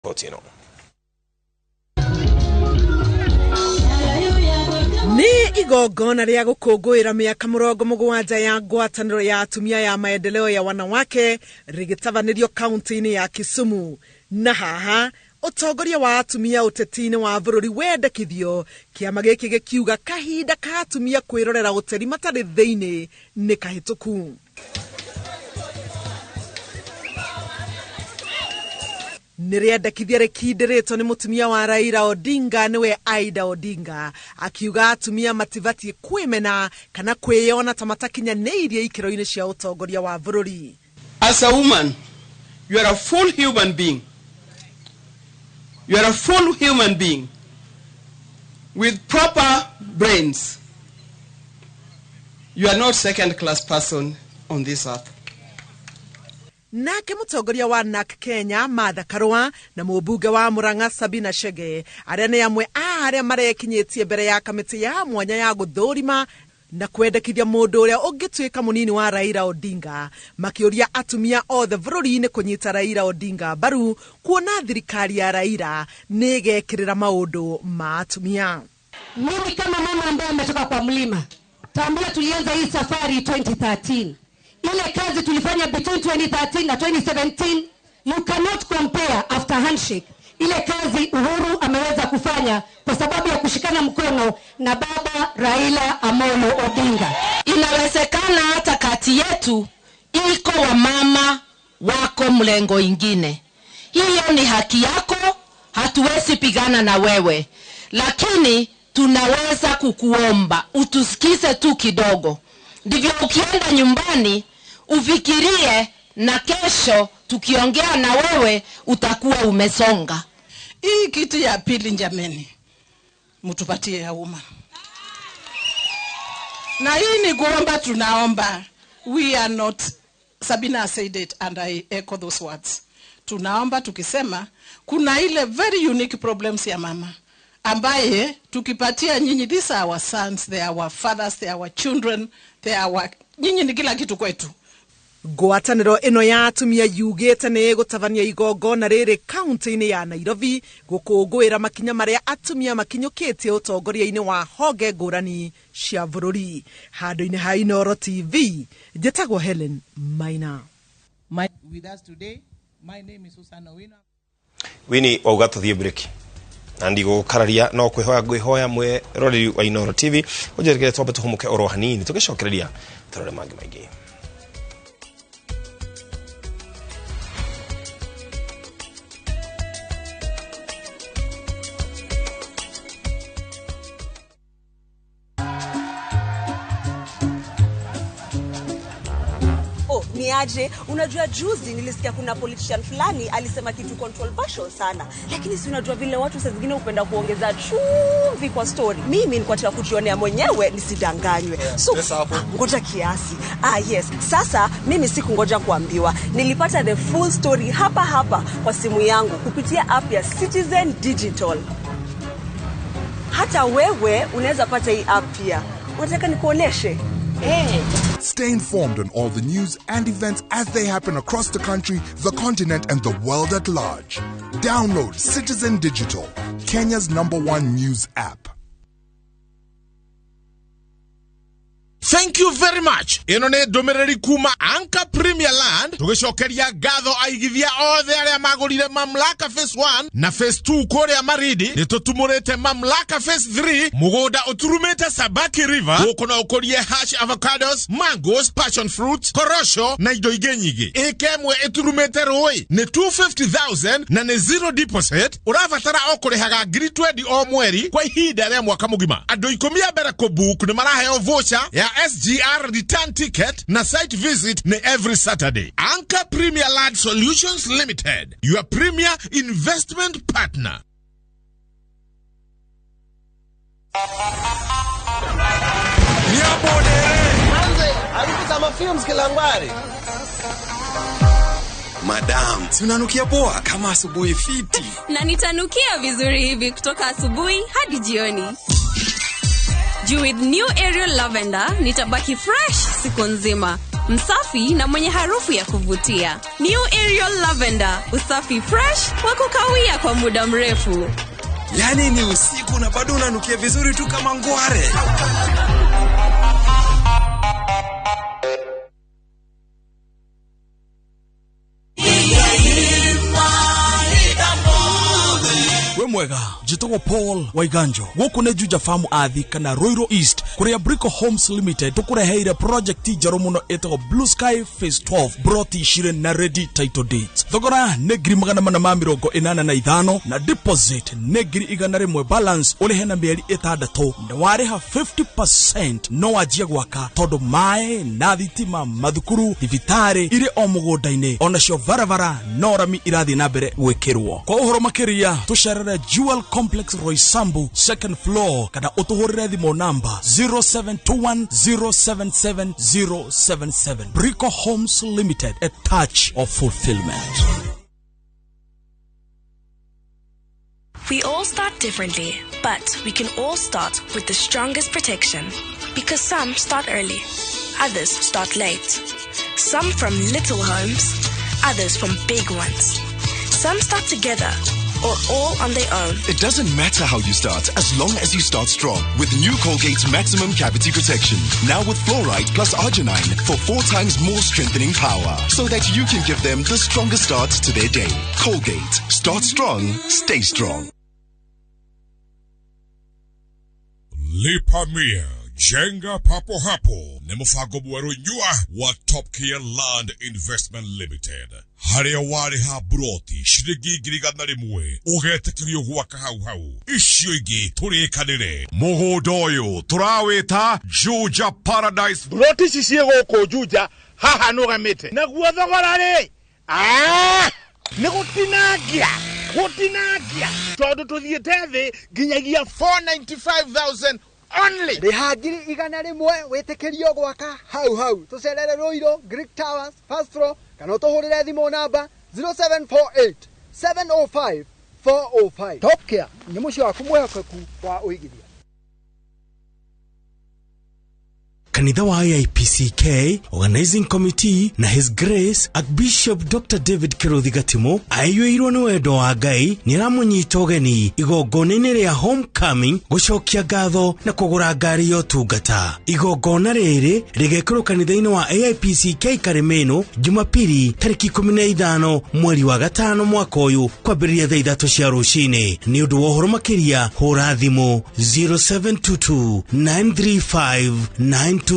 Riboti ĩno. Nĩ igongona rĩa gũkũngũĩra mĩaka 70 ya ngwatanĩro ya atumia ya maendeleo ya wanawake rĩgĩtabanĩrio kaunti-inĩ ya Kisumu. Na haha ũtongoria wa atumia ũteti-inĩ wa bũrũri wendekithio, kĩama gĩkĩ gĩkiuga kahinda ka atumia kwĩrorera ũteri matarĩ thĩinĩ nĩ kahĩtũku. Nĩ rĩendekithia rĩkindĩrĩtwo nĩ mũtumia wa Raila Odinga nĩwe Aida Odinga, akiuga atumia matibatiĩ kwĩmena kana kwĩyona ta matakinyanĩirie ikĩro-inĩ cia ũtongoria wa bũrũri. As a woman, you are a full human being. You are a full human being with proper brains. You are not second class person on this earth. Nake mũtongoria wa NARC Kenya Martha Karua na mũmbunge wa Murang'a Sabina Chege arĩa nĩ amwe a arĩa marekinyĩtie mbere ya kamĩtĩ ya mwanya ya gũthũrima na kwendekithia mũndũ ũrĩa ũngĩtuĩka mũnini wa Raila Odinga, makĩũria atumia othe bũrũri-inĩ kũnyita Raila Odinga mbaru kuona thirikari ya Raila nĩ ĩgekĩrĩra maũndũ ma atumia. Mimi kama mama ambaye ametoka kwa mlima, tambua tulianza hii safari 2013. Ile kazi tulifanya between 2013 na 2017, you cannot compare after handshake. Ile kazi Uhuru ameweza kufanya kwa sababu ya kushikana mkono na baba Raila Amolo Odinga. Inawezekana hata kati yetu iko wamama wako mlengo ingine. Hiyo ni haki yako, hatuwezi pigana na wewe. Lakini tunaweza kukuomba utusikize tu kidogo. Ndivyo ukienda nyumbani ufikirie, na kesho tukiongea na wewe utakuwa umesonga. Hii kitu ya pili jameni, mtupatie ya umma. Na hii ni kuomba, tunaomba. We are not, Sabina said it and I echo those words. Tunaomba tukisema kuna ile very unique problems ya mama ambaye tukipatia nyinyi, these are our sons, they are our fathers, they are our children, they are our, nyinyi ni kila kitu kwetu. Ngwatanĩro ĩno ya atumia yugĩte nĩ ĩgũtabania igongona rĩrĩ kaunti-inĩ ya Nairobi gũkũngũĩra makinya marĩa atumia makinyũkĩtie ũtongoria-inĩ wa honge ngũrani cia bũrũri. Handũ-inĩ ha Inooro TV, njĩtagwo Helen Maina. With us today, my name is Susan Owino. Wini wauga tũthiĩ break na ndigũkararia no kwĩhoya ngwĩhoya mwĩroreri wa Inooro TV ũnjĩtĩkĩre twambe tũhũmũke oro hanini tũgĩcokereria tũrore mangĩ maingĩ. Niaje, unajua juzi nilisikia kuna politician fulani alisema kitu controversial sana. Lakini si unajua vile watu saa zingine hupenda kuongeza chumvi kwa story. Mimi nilikuwa nataka kujionea mwenyewe nisidanganywe. So ngoja kiasi. Yes. Sasa mimi sikungoja kuambiwa. Nilipata the full story hapa hapa kwa simu yangu kupitia app ya Citizen Digital. Hata wewe unaweza pata hii app pia. Unataka nikuoneshe? Hey. Stay informed on all the news and events as they happen across the country, the continent, and the world at large. Download Citizen Digital, Kenya's #1 news app. Thank you very much. Ĩno nĩ ndũmĩrĩri kuma Anchor Premier Land tũgĩcokeria ngatho aigithia othe arĩa magũrire Mamlaka Phase 1 na Phase 2 kũrĩa Maridi. Nĩ tũtumũrĩte Mamlaka Phase 3 mũgũnda ũturumĩte Sabaki River. Gũkũ no ũkũrie hash avocados, mangoes, passion fruit, korosho na indo ingĩ nyingĩ. Ĩka ĩmwe ĩturumĩte rũĩ nĩ 250,000 na nĩ zero deposit. Ũrabatara o kũrĩhaga 20,000 o mweri kwa ihinda rĩa mwaka mũgima. Andũ 10 a mbere kũbook nĩ maraheo voucher ya SGR return ticket na site visit ni every Saturday. Anchor Premier Land Solutions Limited, your premier investment partner. Madam, si unanukia poa kama asubuhi fiti. Na nitanukia vizuri hivi kutoka asubuhi hadi jioni. Juu with new Ariel Lavender, nitabaki fresh siku nzima. Msafi na mwenye harufu ya kuvutia. New Ariel Lavender, usafi fresh wa kukawia kwa muda mrefu. Yani ni usiku na bado unanukia vizuri tu kama ngware. Mwega njitagwo Paul Waiganjo guku ni Juja Farm athi kana Ruiru East kuria Brico Homes Limited tukureheire project njeru muno itagwo Blue Sky Phase 12 broti cire na ready title deeds. Thogora ni 485 na deposit ni 100 balance urihe na mieri 6 na wariha 50% no wanjie gwaka tondu mae na thitima mathukuru thibitari iri o mugunda-ini onacio barabara no rami irathie na mbere gwikirwo. Kwa uhoro makiria tucerere Jewel Complex Roysambu second floor kana utuhurire thimu namba 0721077077. Brico Homes Limited, a touch of fulfillment. We all start differently, but we can all start with the strongest protection. Because some start early, others start late. Some from little homes, others from big ones. Some start together, or all on their own. It doesn't matter how you start, as long as you start strong. With new Colgate's Maximum Cavity Protection. Now with fluoride plus arginine for 4 times more strengthening power. So that you can give them the strongest start to their day. Colgate. Start strong. Stay strong. Lipa Mia. Jenga papo hapo ni mufango mweru nyua wa Top Care Land Investment Limited haria wariha broti shiringi 100,000 ugetekerio gwaka hau hau icio ingi turikanire mugunda uyu turawita Juja Paradise. Broti ici ciĩ gũkũ Juja haha nũgamĩte naguo thogora rĩ nĩ gũtinangia tondũ tũthiĩte thĩ nginyagia 495,000 only. Riha 100,000 wĩtĩkĩrio gwaka hau hau. Tũcerere Ruiru Greek Towers first floor kana ũtũhũrĩre thimũ namba 0748 705 405. Top Care nĩ mũciĩ waku mwĩhokeku wa ũigithia. Kanitha wa IPCK Organizing Committee na His Grace Archbishop Dr. David Kiruthi Gatimo aiyũirwo nĩ wendo wa Ngai nĩaramũnyita ũgeni igongona-inĩ rĩa homecoming gũcokia ngatho na kũgũra ngari ya ũtungata. Igongona rĩrĩ rĩgekĩrwo kanitha-inĩ wa AIPCK Karĩmĩnũ Jumapili tarĩki 15 mweri wa 5 mwaka ũyũ kwambĩrĩria thaa 3 cia rũcinĩ. Nĩ ũndũ wa ũhoro makĩria hũra thimũ 0722 935 920.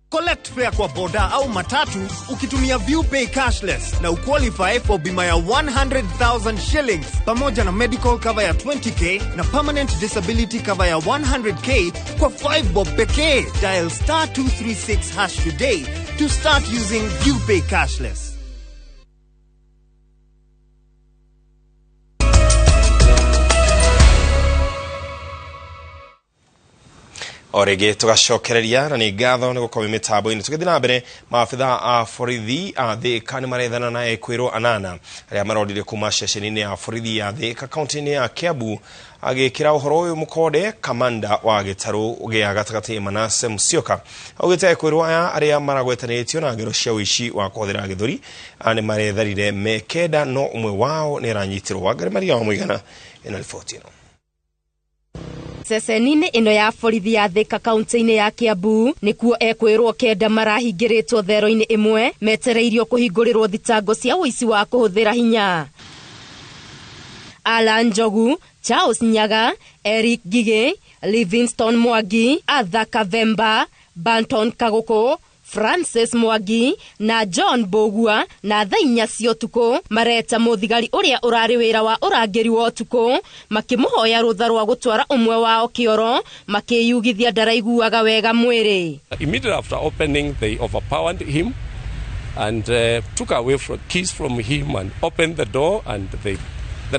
Collect fare kwa boda au matatu ukitumia ViewPay cashless na uqualify for bima ya 100,000 shillings pamoja na medical cover ya 20k na permanent disability cover ya 100k kwa 5 bob pekee. Dial star 236 hash today to start using ViewPay cashless. O rĩngĩ tũgacokereria na nĩ ngatho nĩ gũkorwo mĩtambo-inĩ. Tũgĩthiĩ na mbere, maabitha a borithi a Thika nĩ marethana na ekwĩrwo anana arĩa marorire kuma ceceni-inĩ ya borithi ya Thika kaunti-inĩ ya Kiambu. Agĩkĩra ũhoro ũyũ mũkonde, kamanda wa gĩtarũ gĩa gatagatĩ Manase Musyoka augĩte ekwĩrwo aya arĩa maragwetanĩtio na ngero cia ũici wa kũhũthĩra gĩthũri nĩ maretharire me kenda, no ũmwe wao nĩ aranyitirwo. Wangari Maria wa Mũigana ĩna riboti ĩno. Ceceni-inĩ ĩno ya borithi ya Thika kaunti-inĩ ya Kiambu nĩkuo ekwĩrwo kenda marahingĩrĩtwo thero-inĩ ĩmwe metereirio kũhingũrĩrwo thitango cia ũici wa kũhũthĩra hinya. Alan Njogu, Charles Nyaga, Eric Gige, Livingston Mwangi, Arthur Kavemba, Banton Kagũkũ, Francis Mwangi na John Bogua na thaa 4 cia ũtukũ mareta mũthigari ũrĩa ũrarĩ wĩra wa ũrangĩri wa ũtukũ makĩmũhoya rũtha rwa gũtwara ũmwe wao kĩoro makĩyugithia ndaraiguaga wega mwĩrĩ. Immediately after opening, they overpowered him and took away keys from him and opened the door, and the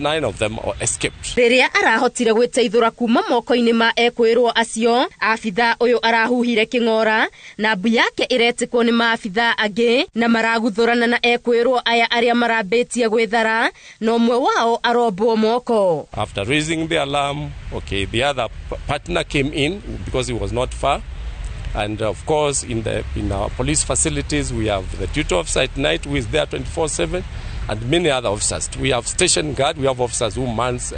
9 of them escaped. Rĩrĩa arahotire gwĩteithũra kuma moko-inĩ ma ekwĩrwo acio, abitha ũyũ arahuhire kĩng'ora na mbu yake ĩretĩkwo nĩ maabitha angĩ na maraguthũrana na ekwĩrwo aya arĩa marambĩtie gwĩthara na ũmwe wao arombwo moko. After raising the alarm, okay, the other partner came in because he was not far. And of course, in our police facilities, we have the duty officer at night who is there 24/7, and many other officers. We have station guard. We have officers who mans,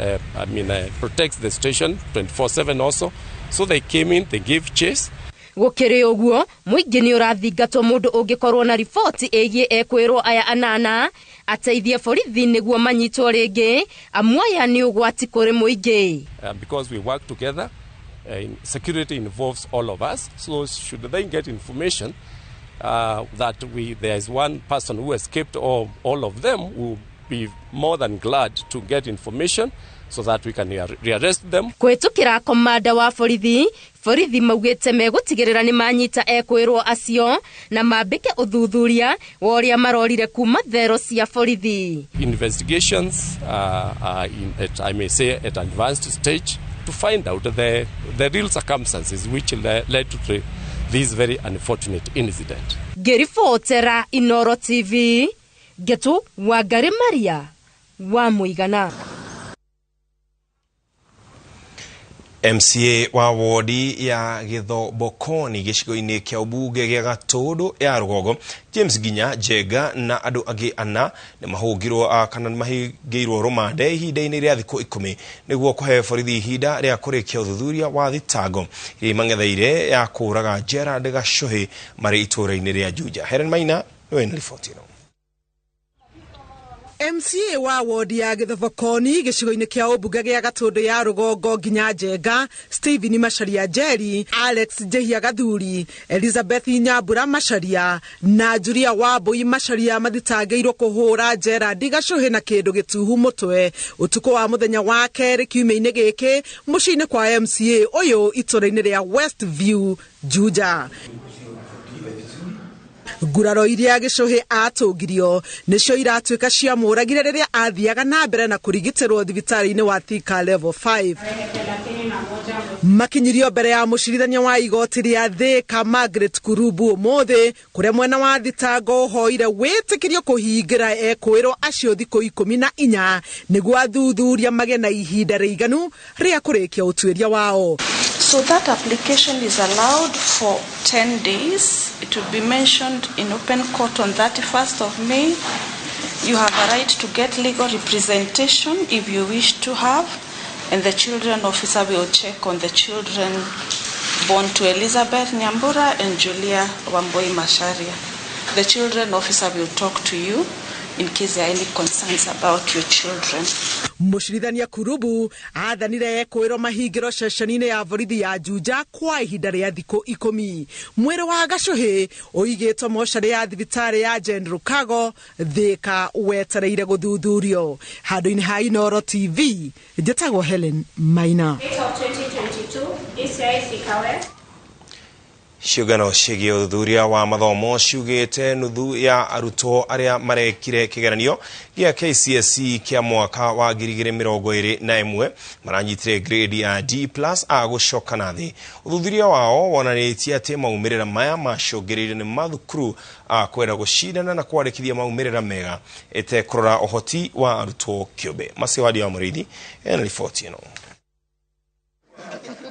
protects the station 24/7 also. So they came in, they gave chase. Gukiri uguo muingi ni urathingatwo mundu ungikorwo na riboti igie ekwirwo aya anana ateithie borithi niguo manyitwo ringi amuaya ni ugwati kuri muingi. Because we work together, security involves all of us. So should they get information that there is one person who escaped, or all of them, will be more than glad to get information so that we can rearrest them. Kwitukira komanda wa borithi borithi maugite megutigirira ni manyita ekwirwo acio na mambike uthuthuria wa uria marorire kuma thero cia borithi. Investigations are I may say at advanced stage to find out the real circumstances which led to this very unfortunate incident. Ngiribotera Inoro TV, Getu Wangari Maria wa Muigana. MCA wa wodi ya Githobokoni gĩcigo-inĩ kĩa ũmbunge gĩa Gatũndũ ya Rũgongo James Nginya Njenga na andũ angĩ ana nĩ mahũngirwo kana nĩ mahingĩirwo rũmande ihinda-inĩ rĩa thikũ 10 nĩguo kũhe borithi ihinda rĩa kũrĩkia ũthuthuria wa thitango iria mang'etheire ya kũũraga Gerald Gachuhi marĩ itũũra-inĩ rĩa Juja. Helen Maina nĩwe na riboti ĩno. MCA wa wodi ya Githobokoni gĩcigo-inĩ kĩa ũmbunge gĩa Gatũndũ ya Rũgongo Nginya Njenga, Stephen Macharia Njeri, Alex Njehia Gathuri, Elizabeth Nyambura Macharia na Julia Wambui Macharia mathitangĩirwo kũhũra Gerald Gachuhi na kĩndũ gĩtuhu mũtwe ũtukũ wa mũthenya wa kerĩ kiumia-inĩ gĩkĩ mũciĩ-inĩ kwa MCA ũyũ itũũra-inĩ rĩa Westview, Juja. Nguraro iria Gichuhi atũngirio nĩcio iratuĩka ciamũragire rĩrĩa athiaga na mbere na kũrigitĩrwo thibitarĩ-inĩ wa Thika level 5. Makinyirio mbere ya mũcirithania wa igoti rĩa Thika Margaret Kurubu ũmũthĩ kũrĩa mwena wa thitango ũhoire wĩtĩkĩrio kũhingĩra ekwĩrwo acio thikũ 14 nĩguo athuthuria magĩe na ihinda rĩiganu rĩa kũrĩkia ũtuĩria wao. So that application is allowed for 10 days. It will be mentioned in open court on 31st of May. You have a right to get legal representation if you wish to have, and the children officer will check on the children born to Elizabeth Nyambura and Julia Wambui Macharia. The children officer will talk to you in case there are any concerns about your children. Mũcirithania Kurubu aathanire ekwĩrwo mahingĩro ceceni-inĩ ya borithi ya Juja kwa ihinda rĩa thikũ 10. Mwĩrĩ wa Gachuhi ũigĩtwo mocarĩ ya thibitarĩ ya General Kago Thika wetereire gũthuthurio. Handũ-inĩ ha Inoro TV, njĩtagwo Helen Maina. Ciũngano ciĩgiĩ ũthuthuria wa mathomo ciugĩte nuthu ya arutwo arĩa marekire kĩgeranio gĩa KCSE kĩa mwaka wa 2021 maranyitire grade ya D+ a gũcoka na thĩ. Ũthuthuria wao wonanĩtie atĩ maumĩrĩra maya macũngĩrĩirio nĩ mathukuru a kwenda gũcindana na kwandĩkithia maumĩrĩra mega ĩtekũrora ũhoti wa arutwo kĩũmbe. Maciwadi wa Mũrĩithi ena riboti ĩno.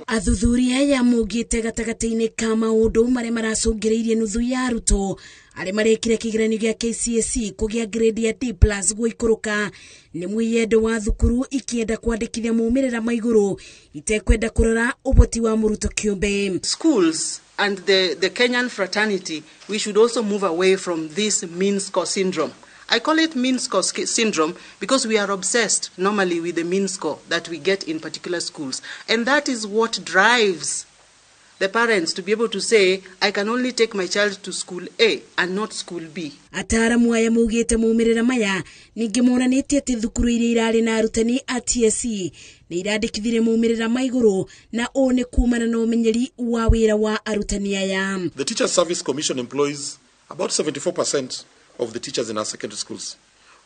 Athuthuria aya maugĩte gatagatĩ-inĩ ka maũndũ marĩa maracũngĩrĩirie nuthu ya arutwo arĩa marekire kĩgeranio gĩa KCSE kũgĩa grade ya D+ gũikũrũka nĩ mwĩyendo wa thukuru ikienda kwandĩkithia maumĩrĩra ma igũrũ itekwenda kũrora ũhoti wa mũrutwo kĩũmbe. Schools and the Kenyan fraternity, we should also move away from this mean score syndrome. I call it mean score syndrome because we are obsessed normally with the mean score that we get in particular schools. And that is what drives the parents to be able to say, I can only take my child to school A and not school B. Ataaramu aya maugĩte maumĩrĩra maya ningĩ monanĩtie atĩ thukuru iria irarĩ na arutani a TSC nĩ irandĩkithirie maumĩrĩra ma igũrũ na ũũ nĩ kumana na ũmenyeri wa wĩra wa arutani aya. The Teacher Service Commission employs about 74% of the teachers in our secondary schools,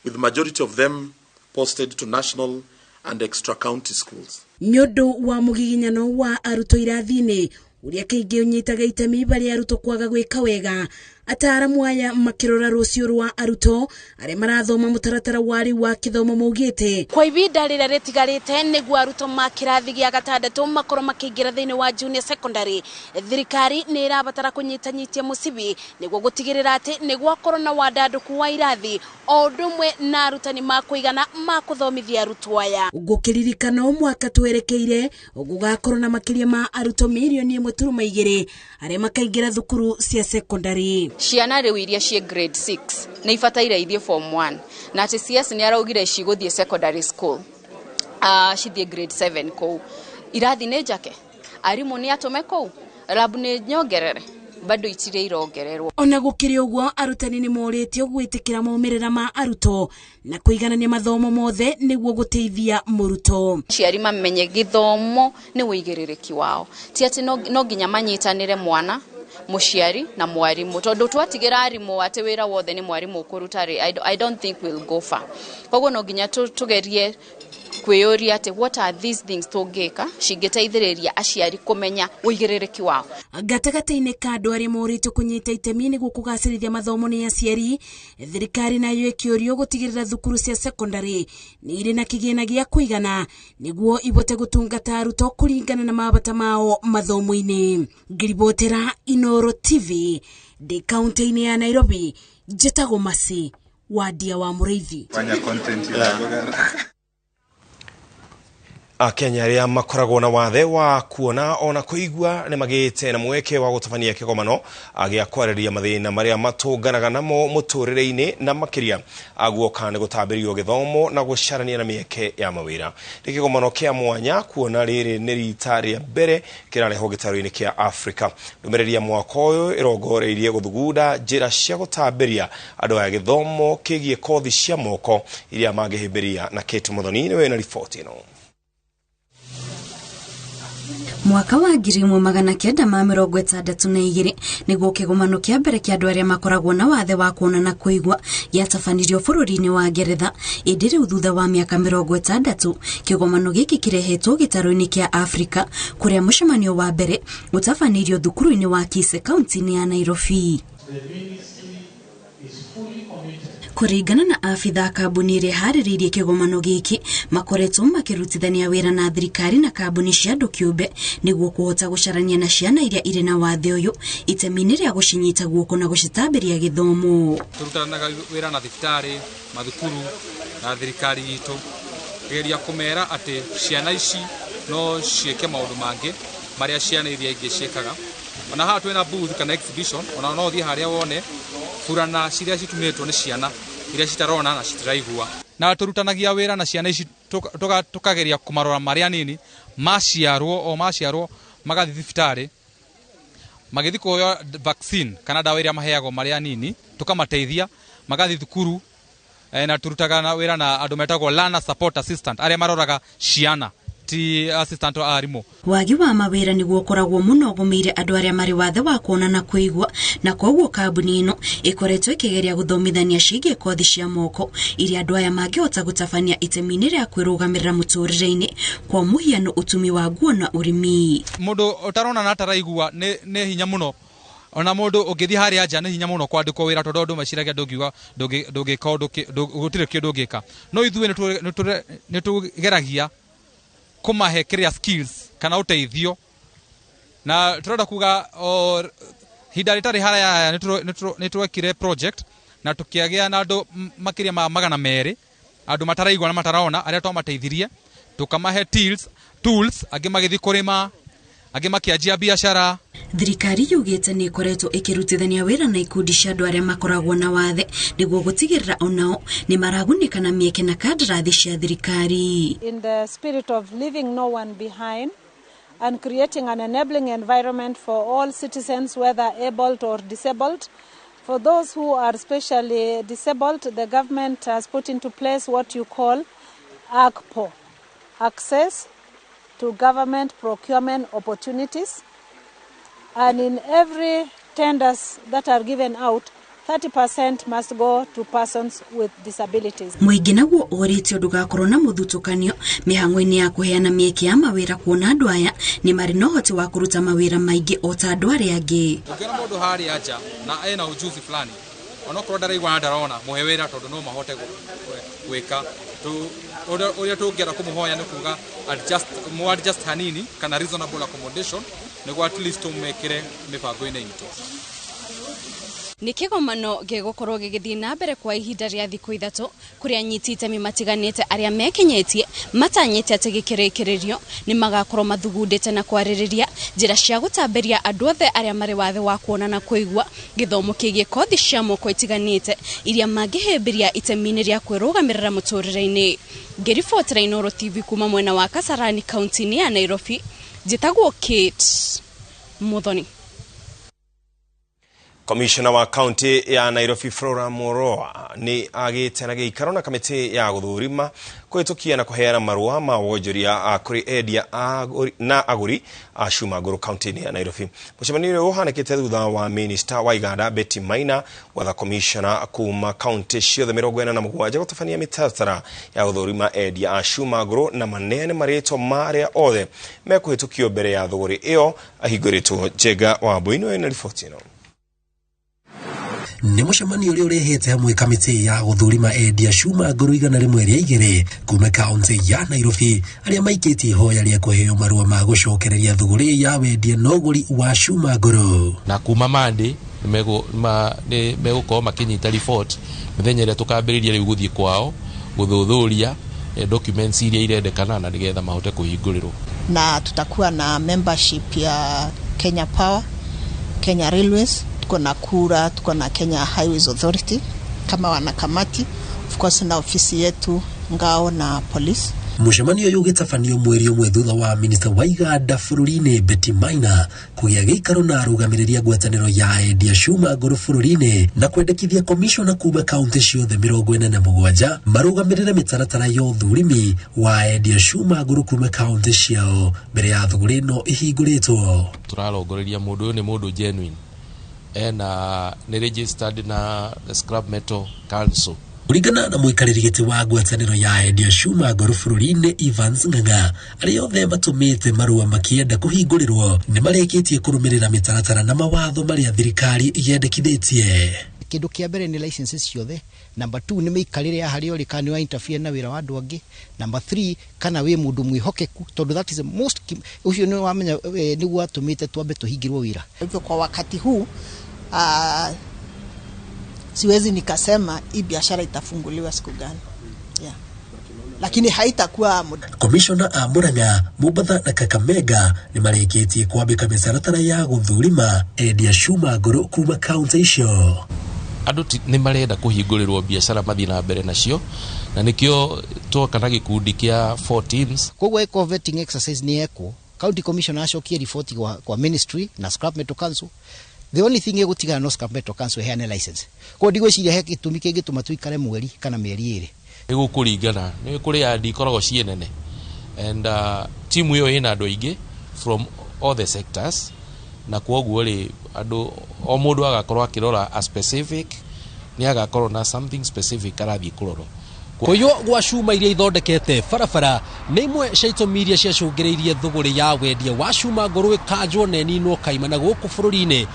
with the majority of them posted to national and extra county schools. Nyondo wa mugiginyano wa arutwo irathini uria kaingĩ ũnyitaga itemi barĩa arutwo kwaga gwĩka wega, Ataaramu aya makĩrora rũciũ rwa arutwo arĩa marathoma mũtaratara wa rĩu wa kĩthomo maugĩte kwa ibinda rĩrĩa rĩtigarĩte nĩguo arutwo ma kĩrathi gĩa gatandatũ makorwo makĩingĩra thĩinĩ wa junior secondary, thirikari nĩ ĩrabatara kũnyitanyitia mũcibi nĩguo gũtigĩrĩra atĩ nĩ gwakorwo na wandandũku wa irathi o ũndũ ũmwe na arutani ma kũigana ma kũthomithia arutwo aya. Gũkĩririkana mwaka twerekeire gũgakorwo na makĩria ma arutwo mirioni 1.2 arĩa makaingĩra thukuru cia secondary. Ciana rĩu iria ciĩ grade 6 nĩ ibataire ithiĩ form 1 na atĩ CS nĩ araugire cigũthiĩ secondary school, cithiĩ grade 7 kũu. Irathi nĩ njake, arimũ nĩ atũme kũu, lab nĩ nyongerere, bado itirĩ irongererwo. Ona gũkĩrĩ ũguo arutani nĩ morĩtio gwĩtĩkĩra maumĩrĩra ma arutwo na kũiganania mathomo mothe nĩguo gũteithia mũrutwo. Aciari mamenye gĩthomo nĩ ũigĩrĩrĩki wao, ti atĩ no nginya manyitanĩre mwana mũciari na mwarimu, tondu twatigira arimu ati wira wothe ni mwarimu ukuruta ri, I don't think we'll go far. Koguo no nginya tugerie kwiyuria ati what are these things tungika cingiteithiriria aciari kumenya uigiririku wao. Gatagatĩ-inĩ ka andũ arĩa morĩtio kũnyita itemi nĩguo kũgacĩrithia mathomo nĩ aciari, thirikari nayo ĩkĩũrio gũtigĩrĩra thukuru cia secondary nĩ irĩ na kĩgĩna gĩa kũigana nĩguo ibote gũtungata arutwo kũringana na mabata mao mathomo-inĩ. Ngiribotera Inoro TV ndĩ kaunti-inĩ ya Nairobi, njĩtagwo Masi Wadia wa Mũrĩithi. Akenya arĩa makoragwo na wathe wa kuona ona kũigua nĩ magĩte na mweke wa gũtabania kĩgomano gĩa kwarĩrĩria mathĩna marĩa matũnganaga namo mũtũrĩre-inĩ na makĩria aguoka nĩ gũtambĩrio gĩthomo na gũcarania na mĩeke ya mawĩra. Nĩ kĩgomano kĩa mwanya kuona rĩrĩ nĩ rita rĩa mbere kĩrarehwo gĩtarũ-inĩ kĩa Afrika. Ndũmĩrĩri ya mwaka ũyũ ĩrongoreirie gũthugunda njĩra cia gũtambĩria andũ aya gĩthomo kĩgiĩ kothi cia moko iria mangĩhĩmbĩria. Na Kate Muthoni nĩwe wĩna riboti ĩno. Mwaka wa 1962 nĩguo kĩgomano kĩa mbere kĩa andũ arĩa makoragwo na wathe wa kuona na kũigua gĩatabanirio bũrũri-inĩ wa Ngeretha. Ĩndĩ rĩu thutha wa mĩaka 60 kĩgomano gĩkĩ kĩrehetwo gĩtarũ-inĩ kĩa Afrika kũrĩa mũcemanio wa mbere ũtabanirio thukuru-inĩ wa Kisii kaunti-inĩ ya Nairobi. Kũringana na abitha kambuni ĩrĩa ĩharĩrĩirie kĩgomano gĩkĩ, makoretwo makĩrutithania wĩra na thirikari na kambuni cia andũ kĩũmbe nĩguo kũhota gũcarania na ciana iria irĩ na wathe ũyũ itemi-inĩ rĩa gũcinyita guoko na gũcitambĩria gĩthomo. Tũrutanaga wĩra na thibitarĩ, mathukuru na thirikari itũ kũgeria kũmera atĩ ciana ici no ciĩke maũndũ mangĩ marĩa ciana iria ingĩ ciĩkaga. Ona haha twĩna booth kana exhibition, ona no ũthiĩ harĩa wone burana ciria citumĩtwo nĩ ciana iria citarona na citiraigua. Na tũrutanagia wĩra na ciana ici tukageria kũmarora marĩa nini maciarwo o maciarwo magathiĩ thibitarĩ magĩthiĩ kũheo vaccine kana dawa iria maheagwo marĩa nini, tukamateithia magathiĩ thukuru. Na turutaga na wĩra na andũ metagwo learner support assistant arĩa maroraga ciana ti assistant wa arimũ. Wagi wa mawĩra nĩguo ũkoragwo mũno ũgũmĩire andũ arĩa marĩ wathe wa kuona na kũigua, na koguo kambuni ĩno ĩkoretwo ĩkĩgeria gũthomithania ciĩgiĩ kothi cia moko iria andũ aya mangĩhota gũtabania itemi-inĩ rĩa kwĩrũgamĩrĩra mũtũrĩre-inĩ, kwa mũhiano ũtumi wa nguo na ũrĩmi. Mũndũ ũtarona na ataraigua nĩ hinya mũno, ona mũndũ ũngĩthiĩ harĩa nja nĩ hinya mũno kwandĩkwo wĩra tondũ andũ meciragia ndũngiuga ndũngĩka ũndũ, gũtirĩ kĩndũ ũngĩka. No ithuĩ nĩ tũgeragia kũmahe kĩrĩa skills kana ũteithio, na tũrenda kuga ihinda rĩtarĩ haraya nĩ twekire project na tũkĩagĩa na andũ makĩria ma 200 andũ mataraigua na mataraona arĩa twamateithirie, tũkamahe tools, angĩ magĩthiĩ kũrĩma, angĩ makĩanjia biacara. Thirikari yugĩte nĩ ĩkoretwo ĩkĩrutithania wĩra na ikundi cia andũ arĩa makoragwo na wathe nĩguo gũtigĩrĩra onao nĩ maragunĩka na mĩeke na kandarathi cia thirikari. In the spirit of leaving no one behind and creating an enabling environment for all citizens, whether abled or disabled, for those who are specially disabled, the government has put into place what you call AGPO, Access to Government Procurement Opportunities. And in every tenders that are given out, 30% must go to persons with disabilities. Mũingĩ naguo ũrĩtio ndũgakorwo na mũthutũkanio mĩhang'o-inĩ ya kũheana mĩeke ya mawĩra kuona andũ aya nĩ marĩ na ũhoti wa kũruta mawĩra maingĩ o ta andũ arĩa angĩ. Ũngĩona mũndũ harĩa nja na ena ujuzi fulani, onokorwo ndaraigua na ndarona, mũhe wĩra tondũ no mahote gwĩka. Ũrĩa tũngĩenda kũmũhoya nĩ kuga adjust, adjust hanini kana reasonable accommodation nĩguo at least tũmekĩre mĩbango-inĩ itũ. Nĩ kĩgomano gĩgũkorwo gĩgĩthiĩ na mbere kwa ihinda rĩa thikũ 3 kũrĩa anyiti itemi matiganĩte arĩa mekinyĩtie matanyĩte atĩ gĩkĩrĩkĩrĩrio nĩ magakorwo mathugundĩte na kwarĩrĩria njĩra cia gũtambĩria andũ othe arĩa marĩ wathe wa kuona na kũigua gĩthomo kĩgiĩ kothi cia moko itiganĩte iria mangĩhĩmbĩria itemi-inĩ rĩa kwĩrũgamĩrĩra mũtũrĩre-inĩ. Ngĩribotera Inooro TV kuma mwena wa Kasarani kaunti-inĩ ya Nairobi, njĩtagwo Kate Muthoni. Commissioner wa kaunti ya Nairobi Flora Muoroa ni agĩte na gĩikaro na kamĩtĩ ya gũthũrima kũhĩtũkia na kũheana marũa ma wonjoria kũrĩ endia na agũri a cuma ngũrũ kaunti-inĩ ya Nairobi. Mũcemanio ũyũ ũhanĩkĩte thutha wa Minister wa Iganda Betty Maina gwatha commissioner kuma kaunti ciothe 47 gũtabania mĩtaratara ya gũthũrima endia a cuma ngũrũ na maneane marĩtwa ma arĩa othe mekũhĩtũkio mbere ya thũgũrĩ ĩyo ahingũrĩtwo. Njenga wa Mbuinũ ĩna riboti ĩno. Nĩ mũcemanio ũrĩa ũrehete hamwe kamĩtĩ ya gũthũrima endia cuma ngũrũ 102 kuma kaunti ya Nairobi arĩa maikĩtie ihoya rĩa kũheo marũa ma gũcokereria thũgũrĩ ya wendia na ũgũri wa cuma ngũrũ. Na kuma Monday nĩ megũkorwo makĩnyita report mĩthenya ĩrĩa tũkambĩrĩria rĩu gũthiĩ kwao gũthuthuria documents iria irendekana na nĩgetha mahote kũhingũrĩrwo. Na tutakuwa na membership ya Kenya Power, Kenya Railways, tuko na Kura, tuko na Kenya Highways Authority kama wanakamati, of course na ofisi yetu ngao na police. Mũcemanio ũyũ ũgĩtabanio mweri ũmwe thutha wa Minister wa Iganda bũrũri-inĩ Betty Maina kũgĩa gĩikaro na arũgamĩrĩri a ngwatanĩro ya endia cuma ngũrũ bũrũri-inĩ na kwendekithia commissioner kuma kaunti ciothe 47 marũgamĩrĩre mĩtaratara ya ũthũrimi wa endia cuma ngũrũ kuma kaunti ciao mbere ya thũgũrĩ ĩno ĩhingũrĩtwo. Tũrarongoreria mũndũ ũyũ nĩ mũndũ genuine, ena nĩ registered na Scrap Metal Council. Kũringana na mũikarĩri gĩtĩ wa ngwatanĩro ya endia cuma ngũrũ bũrũri-inĩ Evans Ng'ang'a, arĩa othe matũmĩte marũa makĩenda kũhingũrĩrwo nĩ marĩkĩtie kũrũmĩrĩra mĩtaratara na mawatho marĩa thirikari yendekithĩtie. Kĩndũ kĩa mbere nĩ licenses ciothe, number 2 nĩ mĩikarĩre ya harĩa ũrĩ kana nĩ wa interfere na wĩra wa andũ angĩ, number 3 kana wĩ mũndũ mwĩhokeku tondũ that is the most ũcio nĩ wamenya nĩguo atũmĩte twambe tũhingĩrwo wĩra. Hivyo kwa wakati huu siwezi nikasema hii biashara itafunguliwa siku gani. Yeah. Lakini haitakuwa Commissioner a Murang'a, Mombatha na Kakamega nĩ marĩkĩtie kwambĩka mĩtaratara ya gũthũrima endia cuma ngũrũ kuma kaunti icio. Andũ nĩ marenda kũhingũrĩrwo biacara mathiĩ na mbere nacio na nĩkĩo twoka na gĩkundi kĩa 4 teams. Koguo eco vetting exercise nĩ yekwo, county commissioner acokie riboti kwa ministry na Scrap Metal Council. The only thing ĩgũtigana no Scrap Metal Council ĩheane license. Koguo ndigwĩciria he gĩtũmi kĩngĩtũma tũikare mweri kana mĩeri 2. Ĩgũkũringana nĩ kũrĩ yandi ikoragwo ciĩ nene and timu ĩyo ĩna andũ aingĩ from all the sectors na kwoguo rĩ andũ o mũndũ agakorwo akĩrora a specific nĩ agakorwo na something specific arathiĩ kũrorwo. Kũiywo gwa cuma iria ithondekete barabara nĩ imwe cia itũmi iria ciacũngĩrĩirie thũgũrĩ ya wendia wa cuma ngũrũ ĩkanjwo na ĩninwo kaimana gũkũ bũrũri-inĩ.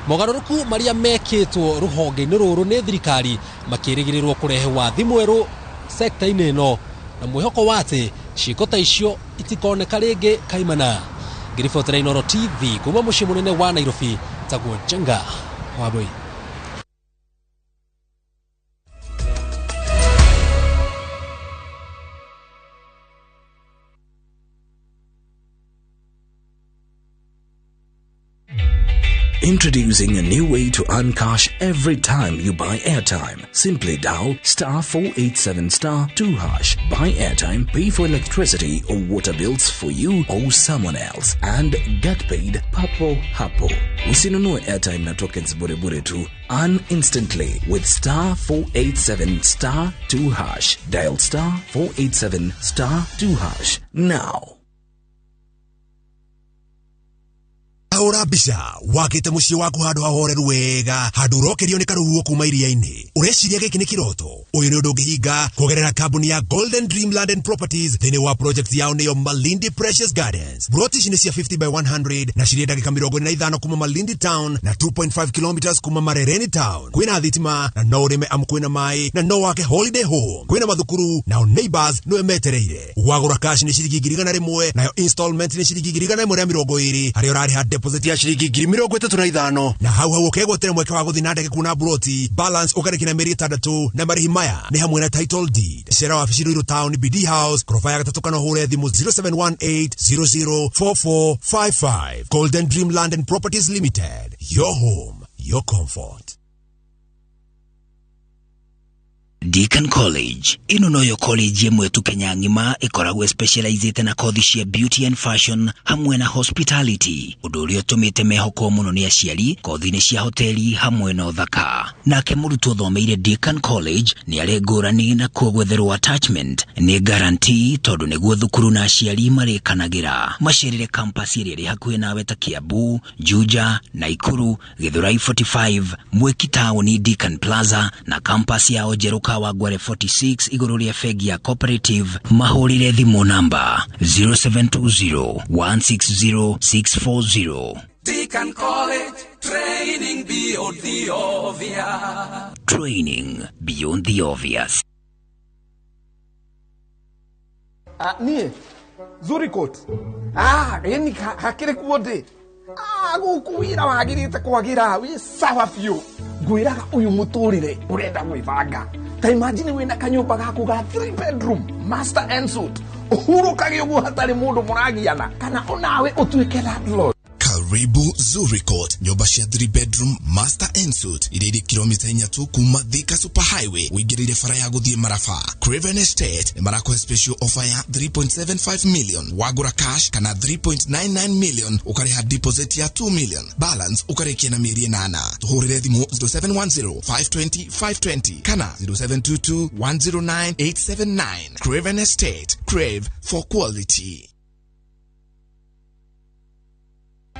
Mogarũrũku marĩa mekĩtwo rũhonge-inĩ rũrũ nĩ thirikari makĩrĩgĩrĩrwo kũrehe wathi mwerũ sekta-inĩ ĩno na mwĩhoko wa atĩ ciĩko ta icio itikoneka rĩngĩ kaimana. Ngĩribotera Inooro TV kuma mũciĩ mũnene wa Nairobi, tagwo Njenga Wambui. Introducing a new way to earn cash every time you buy airtime. Simply dial *487*2#. Buy airtime, pay for electricity or water bills for you or someone else, and get paid papo hapo. Usinunue airtime na tokens bure bure tu. Earn instantly with *487*2#. Dial *487*2# now. Tahũra mbica wakĩte mũciĩ waku handũ hahoreru wega, handũ ũrokerio nĩ karũhuho kuma iria-inĩ. Ũreciria gĩkĩ nĩ kĩroto? Ũyũ nĩ ũndũ ũngĩhinga kũgerera kambuni ya Golden Dream Land and Properties thĩinĩ wa project yao nĩyo Malindi Precious Gardens. Broti ici nĩ cia 50 by 100 na cirĩ ndagĩka 45 kuma Malindi Town na 2.5 kilometers kuma Marereni Town. Kwĩna thitima na no ũrĩme amu kwĩna maĩ na no wake holiday home. Kwĩna mathukuru nao neighbors nĩwe metereire. Wagũra cash nĩ ciringi 100,000, nayo installment nĩ ciringi 120,000, harĩa ũrarĩha deposit ya ciringi 35,000, na hau hau ũkegwatĩra mweke wa gũthiĩ na ndege kuona broti, balance ũkarĩkia na mĩeri 6, na marĩhi maya nĩ hamwe na title deed. Cera wabici Ruiru Town, BD House, koroba ya 3, kana ũhũre thimũ 0718004455. Golden Dream Land and Properties Limited, your home, your comfort. Deacon College ĩno noyo college ĩmwe tu Kenya ng'ima ĩkoragwo specializĩte na kothi cia beauty and fashion hamwe na hospitality, ũndũ ũrĩa ũtũmĩte mehokwo mũno nĩ aciari kothi-inĩ cia hoteli hamwe na ũthaka. Nake mũrutwo ũthomeire Deacon College nĩ arĩ ngũrani na kuo gwetherwo attachment nĩ guarantee, tondũ nĩguo thukuru na aciari marĩkanagĩra. Macerere campus ĩrĩa ĩrĩ hakuhĩ nawe ta Kiambu, Juja, Naikuru, Githurai 45, Mwiki Town, Deacon Plaza na campus yao njerũ Kawangware 46 igũrũ rĩa bengi ya Cooperative. Mahũrĩre thimũ namba 0720 160 640. Deacon College, training beyond the obvious. Training beyond the obvious. Niĩ Zurikot ĩni hakĩrĩ kuo ndĩ gũkũ wĩra wagĩrĩte kwagĩra wĩ sawa biũ. Ngwĩraga ũyũ mũtũrĩre ũrenda gwĩbanga. Ta imagine wĩna kanyũmba gaku ga 3 bedroom master and suite, ũhurũkage ũguo hatarĩ mũndũ mũragiana, kana onawe ũtuĩke landlord. Karibu Zurikot, nyũmba cia 3 bedroom master and suite iria irĩ kilomita 4 tu kuma Thika Super Highway ũingĩrĩire bara ya gũthiĩ Maraba. Craven Estate nĩ marakũhe special offer ya 3.75 million wagũra cash, kana 3.99 million ũkarĩha deposit ya 2 million, balance ũkarĩkia na mĩeri 8. Tũhũrĩre thimũ 0710 520 520 kana 0722 109 879. Craven Estate, crave for quality.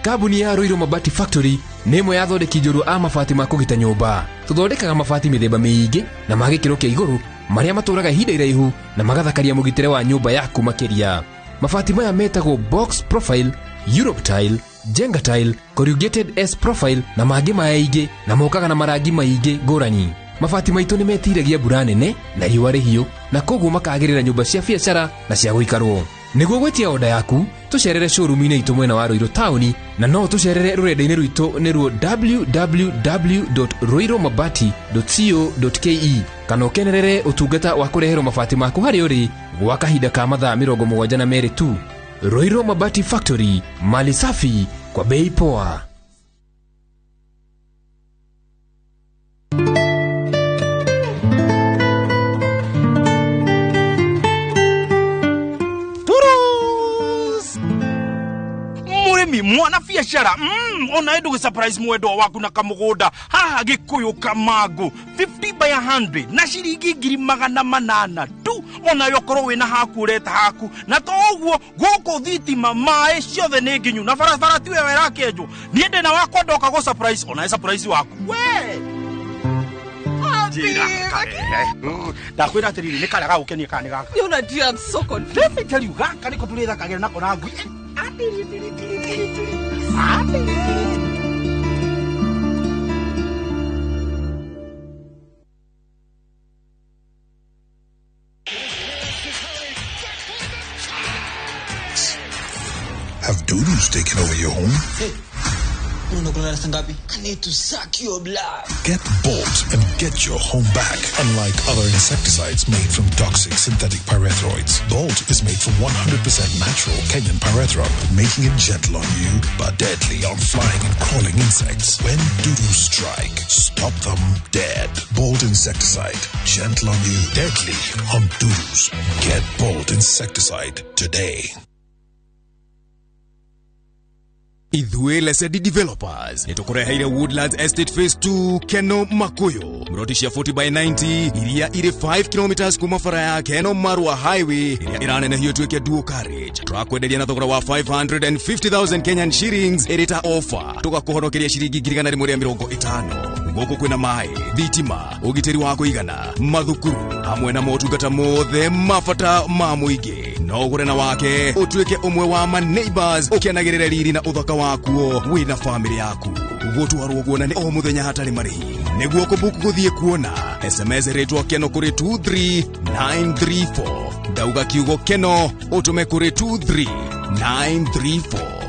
Kambuni ya Ruiru Mabati Factory nĩ ĩmwe ya athondeki njorua a mabati ma kũgita nyũmba. Tũthondekaga mabati mĩthemba mĩingĩ na ma gĩkĩro kĩa igũrũ marĩa matũraga ihinda iraihu na magathakaria mũgitĩre wa nyũmba yaku makĩria. Mabati maya metagwo box profile, Europe tile, Jenga tile, corrugated S profile na mangĩ maingĩ, na mokaga na marangi maingĩ ngũrani. Mabati maitũ nĩ metiragia mbura nene na riũa rĩhiũ, na koguo makagĩrĩra nyũmba cia biacara na cia gũikarwo. Nĩguo gwĩtia oda yaku, tũcerere showroom-inĩ itũ mwena wa Ruiru taũni, na no tũcerere rũrenda-inĩ rwitũ nĩruo www.ruirumabati.co.ke, kana ũkenerere ũtungata wa kũreherwo mabati maku harĩa ũrĩ gwa kahinda ka mathaa 72 tu. Ruiru Mabati Factory, mali safi kwa bei poa. Mwana biacara ona ĩndũ surprise mwendwa waku na kamũgũnda haha Gĩkũyũ Kamangu 50 by 100 na ciringi 800 tu, ona yokorwo wĩna haku ũreta haku na to ũguo gũkũ thitima maĩ ciothe nĩ nginyu na barabara tiwe wĩrakĩenjwo. Niĩ ndĩna wakwa ndoka gũ surprise ona surprise waku we ndakwĩra atĩrĩrĩ nĩ karĩa gagũkenia kana nĩ gaka. You know, dear, I'm so confused. Let me tell you, gaka nĩko tũrĩthakagĩra nako na ngui. Have doodles taken over your home? Hey, I need to suck your blood. Get Bolt and get your home back. Unlike other insecticides made from toxic synthetic pyrethroids, Bolt is made from 100% natural Kenyan pyrethrum, making it gentle on you but deadly on flying and crawling insects. When doodles strike, stop them dead. Bolt insecticide, gentle on you, deadly on doodles. Get Bolt insecticide today. Ithuĩ Lesedi Developers nĩtũkũreheire Woodlands Estate Phase 2 Keno Makuyu, mroti cia 40 by 90 iria irĩ 5 km kuma bara ya Keno Marua Highway iria ĩranenehio ĩtuĩke dual carriage. Tũrakwenderia na thogora wa 550,000 Kenyan shillings ĩrĩ ta offer, tũgakũhonokeria ciringi 150,000. Gũkũ kwĩna maĩ, thitima, ũgitĩri wa kũigana, mathukuru hamwe na motungata mothe ma bata ma mũingĩ. No ũgũre na wake ũtuĩke ũmwe wa ma neighbors, ũkenagĩrĩre riri na ũthaka wakuo wĩna famĩlĩ yaku. Gũtwarwo kuona nĩ o mũthenya hatarĩ marĩhi. Nĩguo kũbook gũthiĩ kuona, SMS rĩtwa Keno kũrĩ 23934. Ndauga kiugo Keno ũtũme kũrĩ 23934.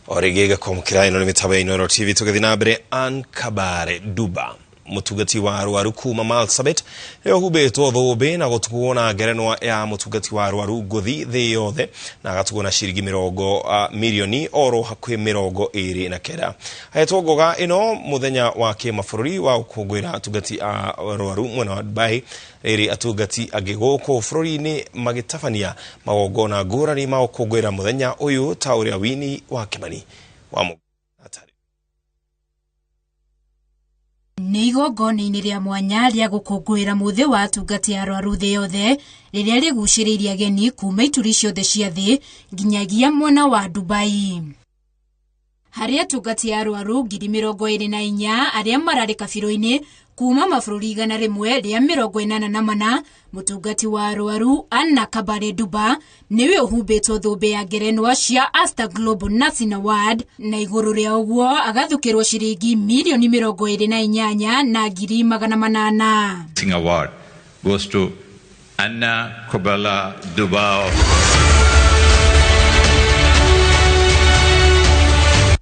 O rĩngĩ gakwamũkĩra ĩno nĩ mĩtambo ya Inooro TV tũgĩthiĩ na mbere. Ann Kabare Duba, mũtungati wa arwaru kuma Marsabit, nĩwe ũhumbĩtwo thũmbĩ na gũtugwo na ngerenwa ya mũtungati wa arwaru ngũthi thĩ yothe, na agatugwo na ciringi mĩrongo mirioni oro hakuhĩ 29. Ahetwo ngoga ĩno mũthenya wa kĩmabũrũri wa gũkũngũĩra atungati a arwaru mwena wa Dubai, rĩrĩ atungati angĩ gũkũ bũrũri-inĩ magĩtabania magongona ngũrani ma gũkũngũĩra mũthenya ũyũ ta ũrĩa Wini wa Kĩmani wa Nĩ igongona-inĩ rĩa mwanya rĩa gũkũngũĩra mũthĩ wa atungati a arwaru thĩ yothe rĩrĩa rĩgucĩrĩirie ageni kuma ituri ciothe cia thĩ nginyagia mwena wa Dubai. Harĩ atungati a arwaru 24,000 arĩa mararĩ kabirũ-inĩ kuma mabũrũri 184, mũtungati wa arwaru Anna Kabare Duba nĩwe ũhumbĩtwo thũmbĩ ya ngerenwa cia Asta Global Nursing Award, na igũrũ rĩa ũguo agathukĩrwo ciringi mirioni 28,800. Award goes to Anna Kabare Duba.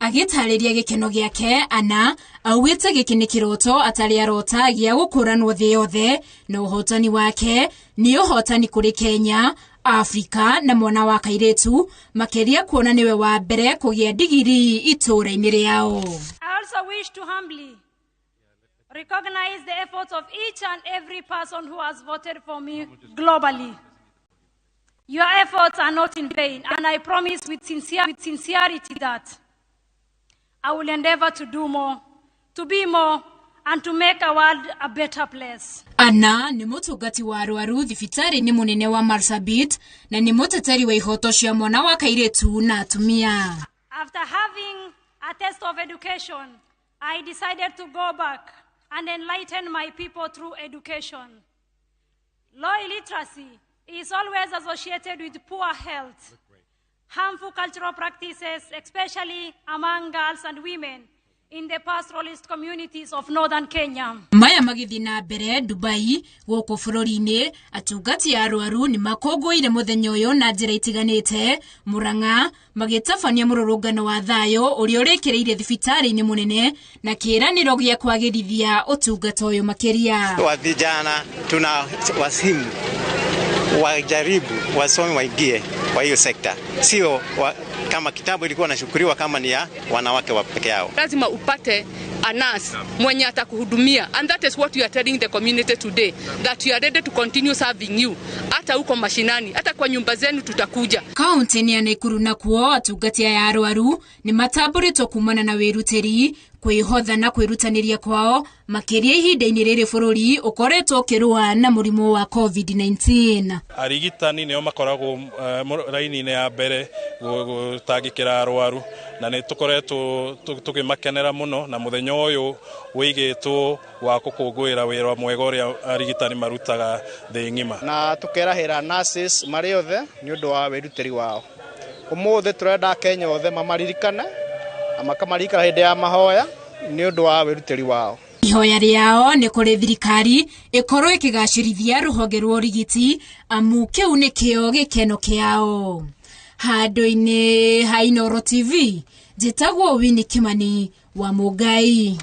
Agĩtarĩria gĩkeno gĩake, Anna augĩte gĩkĩ nĩ kĩroto atarĩ arota gĩa gũkũranwo thĩ yothe, na ũhotani wake nĩ ũhotani kũrĩ Kenya, Afrika na mwana wa kairĩtu, makĩria kuona nĩwe wa mbere kũgĩa ndigiri itũũra-inĩ rĩao. I also wish to humbly recognize the efforts of each and every person who has voted for me globally. Your efforts are not in vain, and I promise with sincerity that I will endeavor to do more, to be more, and to make our world a better place. Anna nĩ mũtungati wa arwaru thibitarĩ-inĩ mũnene wa Marsabit na nĩ mũteteri wa ihoto cia mwana wa kairĩtu na atumia. After having a taste of education, I decided to go back and enlighten my people through education. Low illiteracy is always associated with poor health, harmful cultural practices, especially among girls and women in the pastoralist communities of northern Kenya. Maya magĩthiĩ na mbere Dubai gũkũ bũrũri-inĩ, atungati a arwaru nĩ makũngũĩire mũthenya ũyũ na njĩra itiganĩte. Murang'a magĩtabania mũrũrũngano wa thayũ ũrĩa ũrĩkĩrĩire thibitarĩ-inĩ mũnene na kĩĩranĩro gĩa kwagĩrithia ũtungata ũyũ makĩria. Wa vijana tuna wasimu wajaribu wasome waingie kwa hiyo sekta, sio kama kitambo ilikuwa nashukuriwa kama ni ya wanawake wa peke yao. Lazima upate a nurse mwenye atakuhudumia, and that is what we are telling the community today, that we are ready to continue serving you. Hata huko mashinani, hata kwa nyumba zenu tutakuja. Kaunti-inĩ ya Nakuru nakuo atungati aya arwaru nĩ matambũrĩtwo kumana na wĩrutĩri, kwĩhotha na kwĩrutanĩria kwao makĩria ihinda-inĩ rĩrĩ bũrũri ũkoretwo ũkĩrũa na mũrimũ wa COVID-19. Arigitani nĩo makoragwo raini-inĩ ya mbere gũtangĩkĩra arwaru, na nĩ tũkoretwo tũkĩmakenera mũno, na mũthenya ũyũ wĩigĩtwo wa gũkũngũĩra wĩra mwega ũrĩa arigitani marutaga thĩ ng'ima. Na tũkerahĩra nurses marĩ othe nĩ ũndũ wa wĩrutĩri wao. Ũmũthĩ tũrenda Kenya othe mamaririkane na makamaririkana hĩndĩ ya mahoya nĩ ũndũ wa wĩrutĩri wao. Ihoya rĩao nĩ kũrĩ thirikari ĩkorwo ĩkĩgacĩrithia rũhonge rwa ũrigiti, amu kĩu nĩkĩo gĩkeno kĩao. Handũ-inĩ ha Inooro TV, njĩtagwo Winnie Kimani wa Mũngai.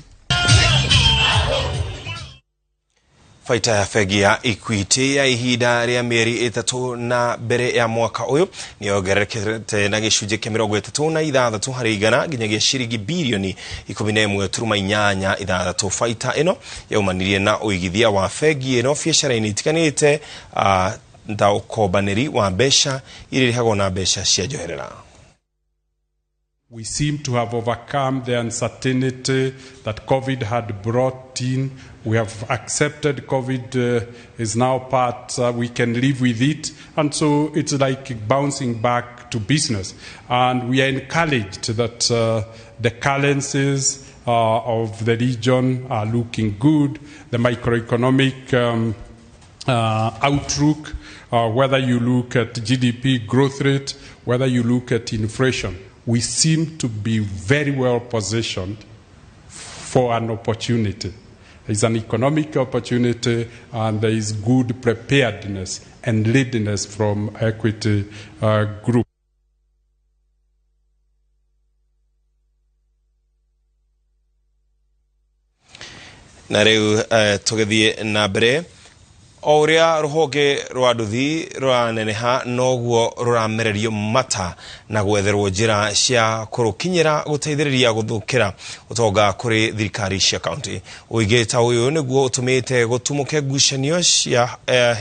Baita ya bengi ya Equity ya ihinda rĩa mĩeri 3 na mbere ya mwaka ũyũ nĩ yongererekete na gĩcunjĩ kĩa 36 harĩ igana nginyagia ciringi birioni 11.86. Baita ĩno yaumanirie na ũigithia wa bengi ĩno biacara-inĩ itiganĩte ta ũkombanĩri wa mbeca iria irĩhagwo na mbeca cia njoherera. We seem to have overcome the uncertainty that COVID had brought in. We have accepted COVID is now part, we can live with it. And so it's like bouncing back to business. And we are encouraged that the currencies of the region are looking good. The microeconomic outlook, whether you look at GDP growth rate, whether you look at inflation, we seem to be very well positioned for an opportunity. It's an economic opportunity, and there is good preparedness and readiness from Equity Group. Na rĩu tũgĩthiĩ na mbere o ũrĩa rũhonge rwa nduthi rũraneneha noguo rũramererio mata na gwetherwo njĩra cia kũrũkinyĩra gũteithĩrĩria gũthũkĩra ũtonga kũrĩ thirikari cia kaunti. Ũingĩ ta ũyũ nĩguo ũtũmĩte gũtumũke ngucanio cia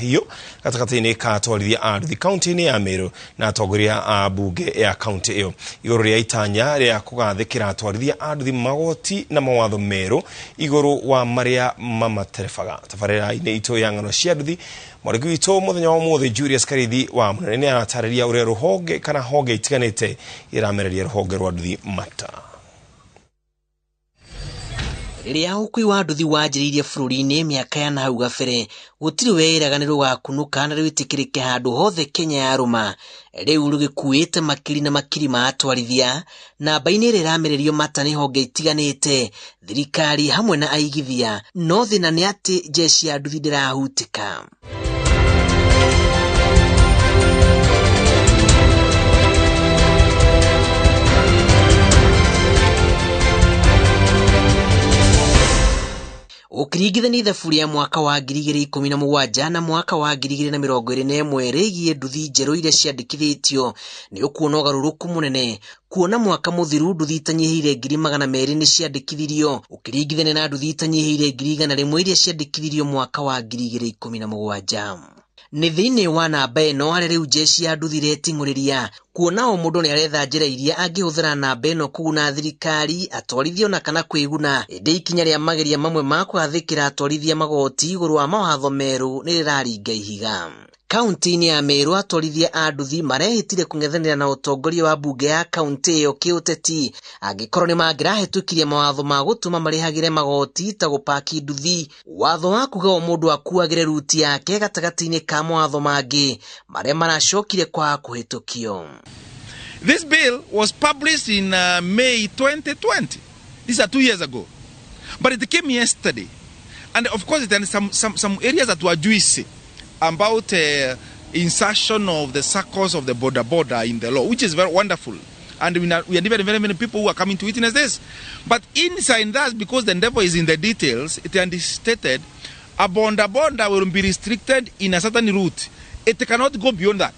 hiũ gatagatĩ-inĩ ka atwarithia a nduthi kaunti-inĩ ya Meru na atongoria a mbunge ya kaunti ĩyo igũrũ rĩa itanya rĩa kũgathĩkĩra atwarithia a nduthi magoti na mawatho merũ igũrũ wa marĩa mamaterebaga. Tabarĩra-inĩ itũ ya ng'ano cia nduthi mwarĩki witũ mũthenya wa ũmũthĩ Julius Karithi wa Mũnene nĩ aratarĩria ũrĩa rũhonge kana honge itiganĩte iramereria rũhonge rwa nduthi mata. Rĩrĩa ũkui wa nduthi wanjĩrĩirie bũrũri-inĩ mĩaka ya nahau gabere gũtirĩ weĩraga nĩ rũgakunũka na rwĩtĩkĩrĩke handũ hothe Kenya yarũma. Rĩu rũgĩkuĩte makiri na makiri ma atwarithia namba-inĩ ĩrĩa ĩramererio mata nĩ honge itiganĩte thirikari hamwe na aigithia, no thĩna nĩ atĩ jeshi ya nduthi ndĩrahutĩka. Ũkĩringithania ithabu rĩa mwaka wa 2017 na mwaka wa 2021 rĩgiĩ nduthi njerũ iria ciandĩkithĩtio nĩ ũkuona ũgarũrũku mũnene, kuona mwaka mũthiru nduthi itanyihĩire 200,000 nĩ ciandĩkithirio ũkĩringithania na nduthi itanyihĩire 100,000 iria ciandĩkithirio mwaka wa 2017. Nĩ thĩinĩ wa namba ĩno harĩa rĩu jeshi ya nduthi ireting'ũrĩria kuona o mũndũ nĩ aretha njĩra iria angĩhũthĩra namba ĩno kũguna thirikari atwarithia ona kana kwĩguna, ĩndĩ ikinya rĩa mageria mamwe ma kũgathĩkĩra atwarithia magoti igũrũ wa mawatho merũ nĩ rĩraringa ihiga. Kaunti-inĩ ya Meru atwarithia a nduthi marehĩtire kũng'ethanĩra na ũtongoria wa mbunge ya kaunti ĩyo kĩũteti angĩkorwo nĩ mangĩrahĩtũkirie mawatho ma gũtũma marĩhagĩre magoti ta gũpaki nduthi, watho wa kuga o mũndũ akuagĩre ruti yake gatagatĩ-inĩ ka mawatho mangĩ marĩa maracokire kwaga kũhĩtũkio. This bill was published in May 2020. These are 2 years ago. But it came yesterday. And of course, there are some areas that were juicy about insertion of the circles of the border in the law, which is very wonderful. And we are very, very many people who are coming to witness this. But inside that, because the devil is in the details, it is stated a border will be restricted in a certain route. It cannot go beyond that.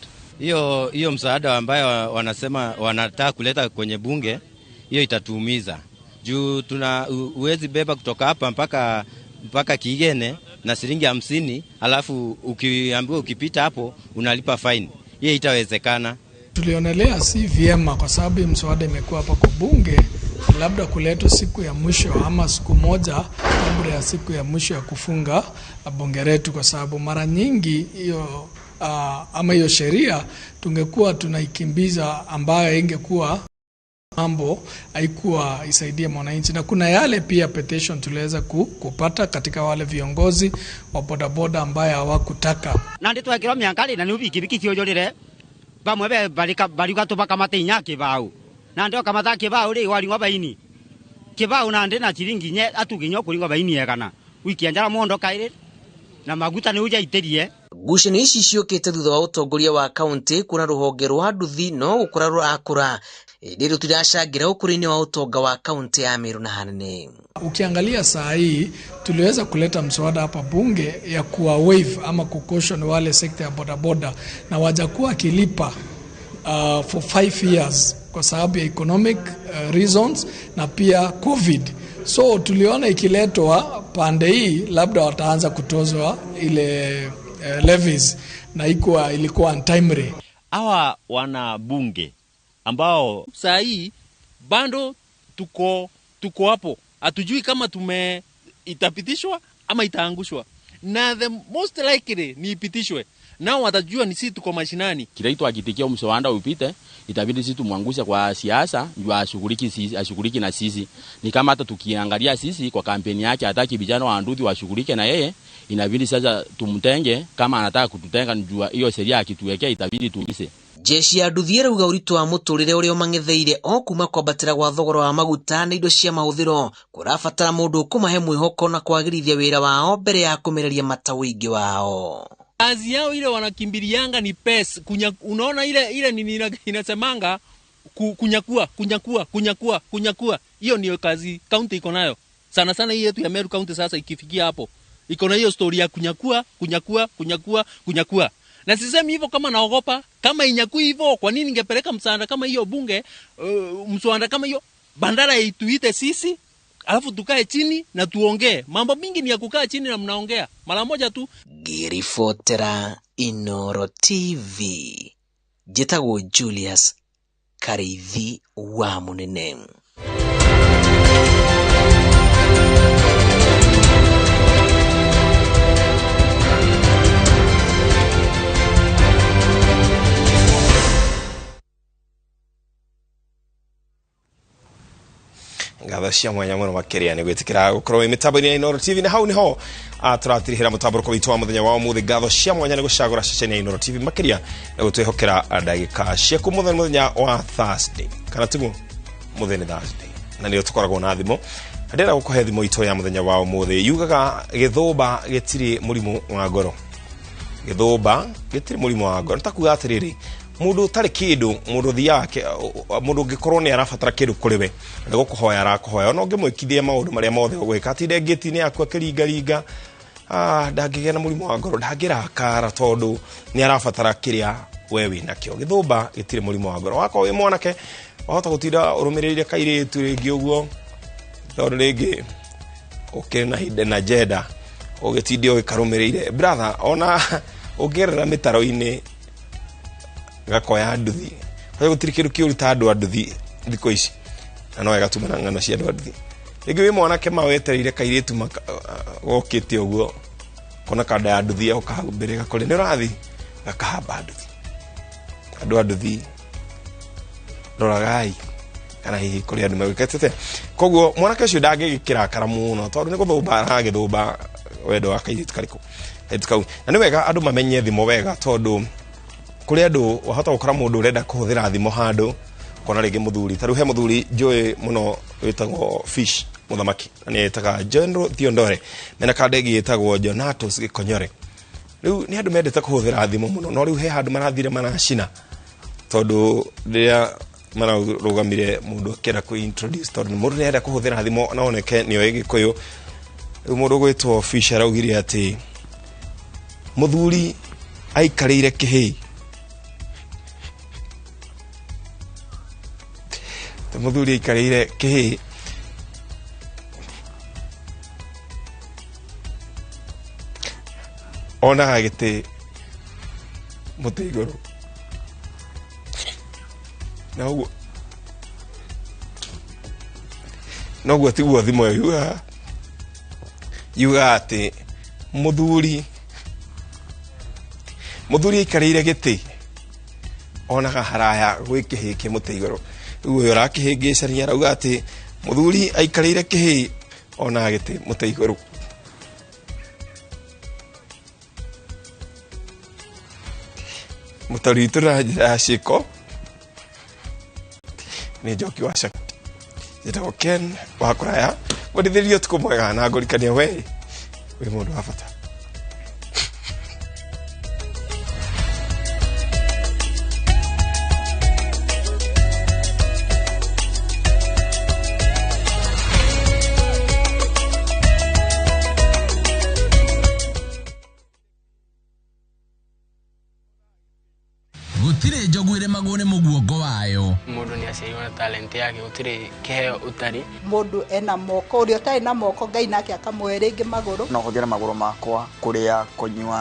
Hiyo msaada ambayo wanasema wanataka kuleta kwenye bunge, hiyo itatuumiza. Juu tuna uwezi beba kutoka hapa mpaka Kigene na shilingi 50, alafu ukiambiwa ukipita hapo unalipa fine. Hiyo itawezekana. Tulionelea si vyema kwa sababu mswada imekuwa hapa kwa bunge, labda kuletwa siku ya mwisho ama siku moja kabla ya siku ya mwisho ya kufunga bunge letu, kwa sababu mara nyingi hiyo ama hiyo sheria tungekuwa tunaikimbiza ambayo ingekuwa mambo haikuwa isaidie mwananchi. Na kuna yale pia petition tuliweza kupata katika wale viongozi wa bodaboda ambaye hawakutaka. Na ndi twekirwo miankari na nubikibiki ciojorire bamwe be barika bariuga tubakamate inya kibau na ndio kamata kibau ri waringwa baini kibau na ndi na chiringi nye atuginyo kuringwa baini egana wiki anjara mondo kaire na maguta ni ujaitirie. Ngucanio ici ciũkĩte thutha wa ũtongoria wa kaunti kuona rũhonge rwa nduthi no gũkũra rũrakũra Ĩndĩ rũtiracangĩra ũkũrũ-inĩ wa ũtonga wa kaunti ya Meru na hanene. Ukiangalia saa hii tuliweza kuleta mswada hapa bunge ya kuwa waive ama kucaution wale sekta ya bodaboda na wajakuwa wakilipa for 5 years kwa sababu ya economic reasons na pia COVID. So tuliona ikiletwa pande hii labda wataanza kutozwa ile levies na ilikuwa untimely. Hawa wana bunge ambao saa hii bado tuko hapo, hatujui kama itapitishwa ama itaangushwa, na the most likely ni ipitishwe. Nao watajua ni sisi tuko mashinani. Kila kitu akitikia mswada upite, itabidi sisi tumwangushe kwa siasa ndio ashughuliki na sisi. Ni kama hata tukiangalia sisi kwa kampeni yake hataki vijana wa Nduthi washughulike na yeye, inabidi sasa tumtenge. Kama anataka kututenga ndio hiyo sheria akituwekea itabidi tumise. Jeshi ya nduthi ĩrauga ũritũ wa mũtũrĩre ũrĩa ũmang'etheire o kuma kwambatĩra gwa thogora wa maguta na indo cia mahũthĩro kũrabatara mũndũ ũkũmahe mwĩhoko na kwagĩrithia wĩra wao mbere ya kũmereria mata ũingĩ wao. Kazi yao ile wanakimbilianga ni pesa. Unaona ile nini inasemanga kunyakua kunyakua kunyakua kunyakua. Hiyo ndio kazi county iko nayo. Sana sana hii yetu ya Meru County sasa ikifikia hapo iko na hiyo story ya kunyakua kunyakua kunyakua kunyakua. Na sisemi hivyo kama naogopa, kama inyakui hivyo kwa nini ningepeleka msaada kama hiyo bunge, mswada kama hiyo bandara ituite sisi, alafu tukae chini na tuongee. Mambo mingi ni ya kukaa chini na mnaongea mara moja tu. Ngĩribotera Inoro TV, njĩtagwo Julius Kariithi wa Munene. Ngatho cia mwanya muno makiria ni gwitikira gukorwo mitambo-ini ya Inoro TV, na hau niho turatirihira mutamburuko witu wa muthenya wa umuthi. Ngatho cia mwanya ni gucagura ceceni ya Inoro TV makiria na gutwihokera ndagika ciaku muthenya wa Thursday kana tiguo muthenya Thursday, na nio tukoragwo na thimo. Ndĩrenda gũkũhe thimo itũ ya muthenya wa umuthi yugaga gĩthũmba gĩtirĩ mũrimũ wa ngoro. Gĩthũmba gĩtirĩ mũrimũ wa ngoro. Nĩtakuga atĩrĩrĩ, mundu utari kindu, mundu thiaga, mundu ungikorwo ni arabatara kindu kuri we, ni gukuhoya arakuhoya, ona ungimwikithia maundu maria mothe ugwika, atinde ngĩti-inĩ yaku akĩringaringa, ndangĩgĩa na mũrimũ wa ngoro, ndangĩrakara tondu ni arabatara kĩrĩa we wĩnakĩo. Gĩthũmba gĩtirĩ mũrimũ wa ngoro. Wakorwo wĩ mwanake wahota gũtinda ũrũmĩrĩire kairĩtu rĩngĩ ũguo, tondũ rĩngĩ ũkĩrĩ na hidden agenda ũgĩtinda ũgĩkarũmĩrĩire, brother, ona ũngĩgerera mĩtaro-inĩ gakoya nduthi, kwa gutiri kindu kiuru ta andu a nduthi thikũ ici, na no wega tumana ng'ano cia andu a nduthi. Rĩngĩ wĩ mwanake ma wetereire kairĩtu gokĩte ũguo kona kanda ya nduthi yoka hau mbere gakore nĩ ũrathi gakahamba nduthi. Andũ a nduthi roragai kana hihi kũrĩ andũ megwĩkĩte. Koguo mwanake ũcio ndangĩgĩkĩrakara mũno tondũ nĩ gũthũmba aragĩthũmba wendo wa kairĩtu karĩkũ kairĩtu kau. Na nĩ wega andũ mamenye thimo wega, tondũ kuri andu wahota gukora mundu urenda kuhuthira thimo handu kona ringi muthuri ta riu he muthuri njui muno witagwo Fish muthamaki na ni etaga General Theodore mena kanda ingi yetagwo Jonatus Gikonyore. Riu ni andu mendete kuhuthira thimo muno, no riu he handu marathire maracina tondu riria mararugamire mundu akira ku introduce, tondu mundu ni arenda kuhuthira thimo na oneke ni oĩ Gikuyu. Riu mundu gwitwo Fish araugire ati muthuri aikarĩire kĩhĩĩ, muthuri aikarĩire kĩhĩĩ onaga gĩtĩ mũtĩ igũrũ, na ũguo noguo tiguo thimo ĩyo yugaga. Yugaga atĩ muthuri aikarĩire gĩtĩ onaga haraya gwĩ kĩhĩĩ kĩ mũtĩ igũrũ. Rĩu ũyũ ũrakĩhĩngĩcania arauga atĩ muthuri aikarĩire kĩhĩĩ onaga gĩtĩ mũtĩ igũrũ. Mũtari witũ na njĩra ya ciĩko nĩ Njoki wa Shakti, njĩtagwo Ken wa Kũraya. Ngwendithĩrie ũtukũ mwega na ngũrikanie we wĩ mũndũ wa bata. ĩrĩmagwo nĩ mũguongo wayo. Mũndũ nĩ aciarirwo na talent yake, gũtirĩ kĩheo ũtarĩ. Mũndũ ena moko, ũrĩa ũtarĩ na moko Ngai nake akamũhe rĩngĩ magũrũ. No hũthĩre magũrũ makwa kũrĩa, kũnyua.